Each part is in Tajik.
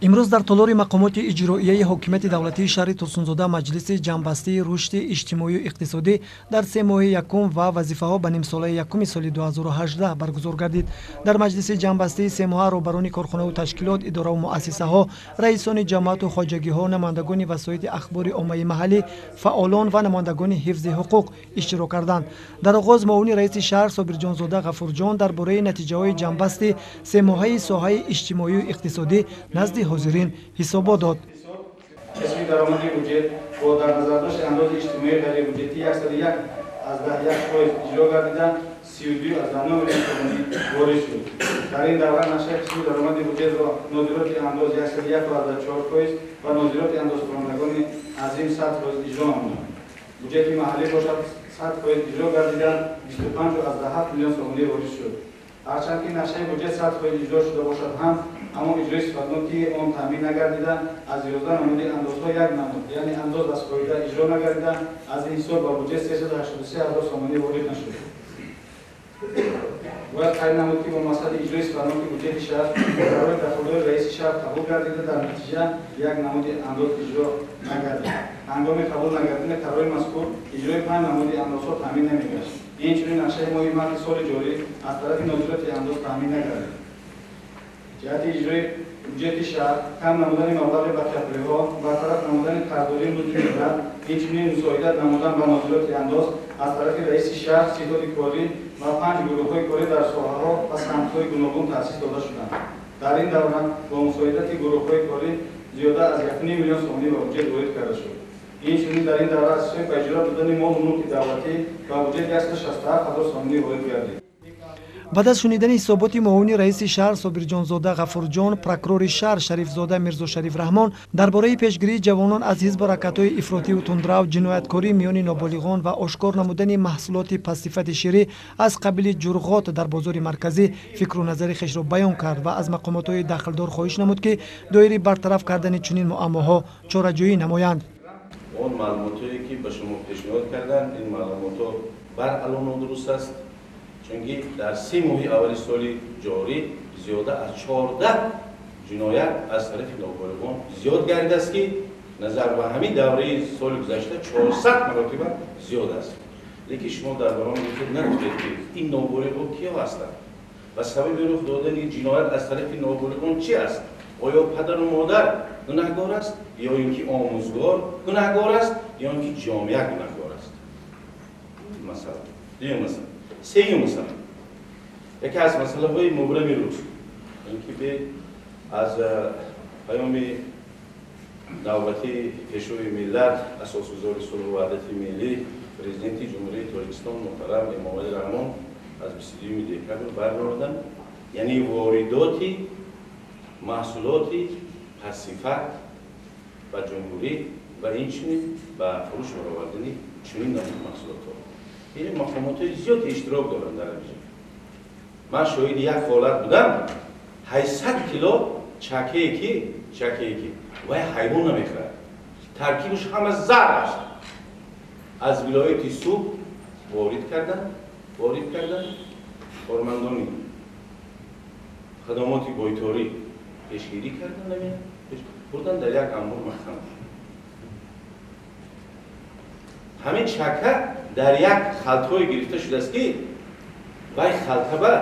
Имрӯз дар толори мақомоти иҷроияи ҳокимияти давлатии шаҳри Турсунзода маҷлиси ҷамъбастии рушди иҷтимоию иқтисодӣ дар се моҳи якум ва вазифаҳо ба нимсолаи якуми соли 2018 баргузор гардид. Дар маҷлиси ҷамъбастии семоҳа роҳбарони корхонаву ташкилот, идораву муассисаҳо, раисони ҷамоату хоҷагиҳо, намояндагони васоити ахбори оммаи маҳаллӣ, фаъолон ва намояндагони ҳифзи ҳуқуқ иштирок карданд. Дар оғоз муовини раиси шаҳр Собирҷонзода Ғафурҷон дар бораи натиҷаҳои ҷамъбасти семоҳаи соҳаи иҷтимоию иқтисодӣ назди ҳозирин ҳисобот дод. Қисми даромади буҷет бо дар назардошти андози иҷтимоии ғайрибуҷетӣ 101,1% иҷро гардида, 32,9 миллион сомонӣ ворид шуд. Дар ин давра нақшаи қисми даромади буҷетро нозироти андоз 101,4% ва нозироти андозсупорандагони азим 100% иҷро намуданд. Буҷети маҳаллӣ бошад 100% иҷро гардида, 25,7 миллион сомонӣ ворид шуд. Ҳарчанд ки нақшаи буҷет 100% иҷро шуда бошад ҳам, аммо иҷрои сифатнокии он таъмин нагардида, аз 11 намуди андозҳо як намуд, яъне андоз аз фоида иҷро нагардида, аз ин ҳисоб ба буҷет 383 ҳазор сомонӣ ворид нашуд. Бояд қайд намуд, ки бо мақсади иҷрои сифатноки буҷети шаҳр қарори дахлдори раиси шаҳр қабул гардида, дар натиҷа як намуди андоз иҷро нагардид. Ҳангоми қабул нагардидани қарори мазкур иҷрои 5 намуди андозҳо таъмин намегашт. Инчунин нақшаи моҳи марти соли ҷорӣ аз тарафи нозироти андоз таъмин нагардид. Ҷиҳати иҷрои буҷети шаҳр, кам намудани маблағи бақияпулиҳо, бартараф намудани қарздории музди меҳнат, инчунин мусоидат намудан ба нозироти андоз аз тарафи раиси шаҳр ситоди корӣ ва 5 гурӯҳҳои корӣ дар соҳаҳо ва самтҳои гуногун таъсис дода шуданд. Дар ин давра бо мусоидати гурӯҳҳои корӣ зиёда аз 1,5 миллион сомонӣ ба буҷет ворид карда шуд. Инчунин дар ин давра аз ҳисоби ба иҷро додани молу мулки давлатӣ ба буҷет 167 ҳазор сомонӣ ворид гардид. Баъд аз шунидани ҳисоботи муовини раиси шаҳр Собирҷонзода Ғафурҷон, прокурори шаҳр Шарифзода Мирзошариф Раҳмон дар бораи пешгирии ҷавонон аз ҳизбу ҳаракатҳои ифротиву тундрав, ҷинояткорӣ миёни ноболиғон ва ошкор намудани маҳсулоти пастсифати ширӣ аз қабили ҷурғот дар бозори марказӣ фикру назари хешро баён кард ва аз мақомотҳои дахлдор хоҳиш намуд, ки доири бартараф кардани чунин муаммоҳо чораҷӯӣ намоянд. Он маълумотҳое ки ба шумо пешниҳод карданд, ин маълумотҳо баръало нодуруст аст, чунки дар се моҳи аввали соли ҷорӣ зиёда аз 14 ҷиноят аз тарафи ноболиғон зиёд гардидааст, ки назар ба ҳамин давраи соли гузашта 400 маротиба зиёд аст. Лекин шумо дар баромади худ нагуфтед, ки ин ноболиғон киё ҳастанд ва сабаби рух додани ҷиноят аз тарафи ноболиғон чи аст? Оё падару модар гунаҳгор аст, ё ин ки омӯзгор гунаҳгор аст, ё ин ки ҷомеа гунаҳгор аст? Масала. Дуюм масала. Сеюм масала. Яке аз масъалаҳои мубрами рӯз, ин ки аз паёми навбатии Пешвои миллат, асосгузори сулҳу ваҳдати миллӣ, Президенти Ҷумҳурии Тоҷикистон муҳтарам Эмомалӣ Раҳмон аз 22 декабр баровардан, яъне воридоти маҳсулоти пастсифат ба ҷумҳурӣ ва инчунин ба фурӯш баровардани чунин намуд маҳсулотҳо. Ин мақомотҳои зиёде иштирок доранд дар инҷо. Ман шоҳиди як ҳолат будам, 800 кило чакае ки вай ҳайвон намехӯрад, таркибаш ҳама заҳр аст, аз вилояти Суғд ворид карданд. Кормандони хадамоти бойторӣ пешгирӣ карданд, бурдан дар як амбор маҳкам. Ҳамин чака дар як халтҳое гирифта шудааст, ки вай халта ба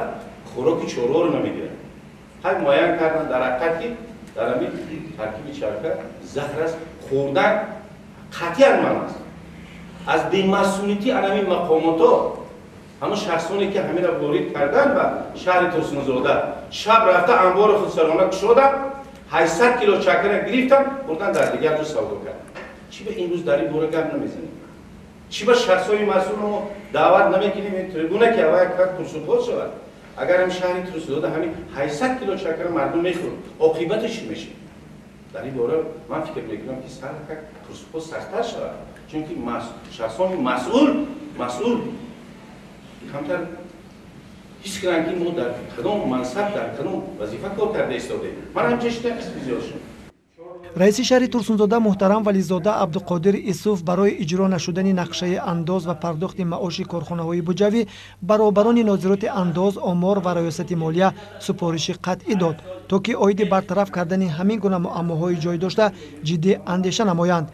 хӯроки чорворо намегирад. Ҳай муайян карданд дар ҳақиқат, ки дар ҳамин таркиби чака заҳр аст, хӯрдан қатъиян манъ аст. Аз бемасъулитӣ ҳамин мақомотҳо, ҳамон шахсоне ки ҳаминро ворид карданд ба шаҳри Турсунзода, шаб рафта амбори худсарона кушоданд, 800 кило чакара гирифтанд, бурдан дар дигар ҷо савдо карданд. Чӣ ба имрӯз дар ин бора гап намезанем? Чӣ ба шахсҳои масъулро мо даъват намекунем трибуна, ки аввал як пурсупос шавад? Агар ҳам шаҳри Турсунзода ҳамин 800 кило чакара мардум мехӯрд, оқибаташ чӣ мешавад? Дар ин бора ман фикр мекунам, ки сар как пурсупос сахттар шавад, чунки шахсони масъул камтар ҳис кунанд, ки мо дар кадом мансаб, дар кадом вазифа кор карда истодем. Ман ҳамчун шида қисми зиёд шуд. Раиси шаҳри Турсунзода муҳтарам Вализода Абдуқодир Исуф барои иҷро нашудани нақшаи андоз ва пардохти маоши корхонаҳои буҷавӣ баробарони нозироти андоз, омор ва раёсати молия супориши қатъӣ дод, то ки оиди бартараф кардани ҳамин гуна муаммоҳои ҷой дошта ҷиддӣ андеша намоянд.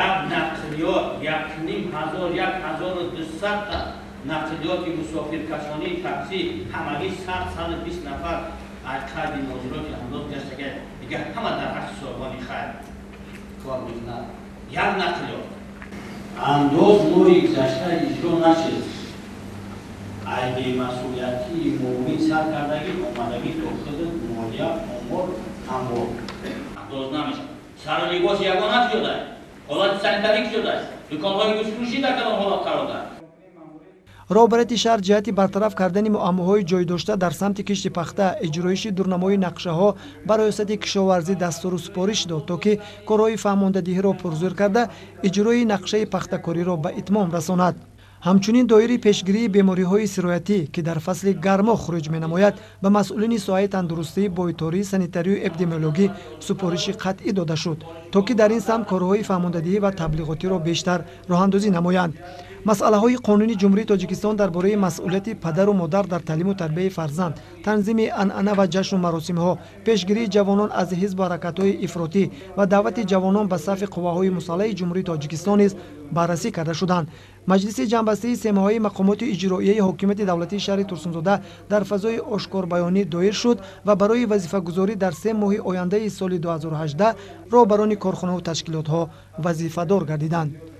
Як нақлиёт 1500, 1200 нақлиёти мусофиркашонии таксӣ ҳамагӣ 100-120 нафар аз қайди нозироти андоз гаштага, дигар ҳама дар ҳаққи соҳибони хайр кор мекунад. Як нақлиёт андоз моҳи гузашта иҷро нашуд. Ай бемасъулиятии муовин сар кардагӣ омадагӣ то худ молия, омор, амвол андоз намешавад. Сару либоси ягона шуда, ҳолати санитарӣ шуда, дуконҳои гӯштфурӯшӣ дар кадом ҳолат қарор дорад? Роҳбарияти шаҳр ҷиҳати бартараф кардани муаммоҳои ҷойдошта дар самти кишти пахта, иҷроиши дурнамои нақшаҳо ба раёсати кишоварзӣ дастуру супориш дод, то ки корҳои фаҳмондадиҳиро пурзӯр карда, иҷрои нақшаи пахтакориро ба итмом расонад. Ҳамчунин доири пешгирии бемориҳои сироятӣ, ки дар фасли гармо хуруҷ менамояд, ба масъулини соҳаи тандурустӣ, бойторӣ, санитарию эпидемиологӣ супориши қатъӣ дода шуд, то ки дар ин самт корҳои фаҳмондадиҳӣ ва таблиғотиро бештар роҳандозӣ намоянд. Масъалаҳои қонуни Ҷумҳурии Тоҷикистон дар бораи масъулияти падару модар дар таълиму тарбияи фарзанд, танзими анъана ва ҷашну маросимҳо, пешгирии ҷавонон аз ҳизбу ҳаракатҳои ифротӣ ва даъвати ҷавонон ба сафи қувваҳои мусаллаҳи Ҷумҳурии Тоҷикистон низ баррасӣ карда шуданд. Маҷлиси ҷамъбастии семоҳаи мақомоти иҷроияи ҳокимияти давлатии шаҳри Турсунзода дар фазои ошкорбаёнӣ доир шуд ва барои вазифагузорӣ дар 3 моҳи ояндаи соли 2018 роҳбарони корхонаву ташкилотҳо вазифадор гардиданд.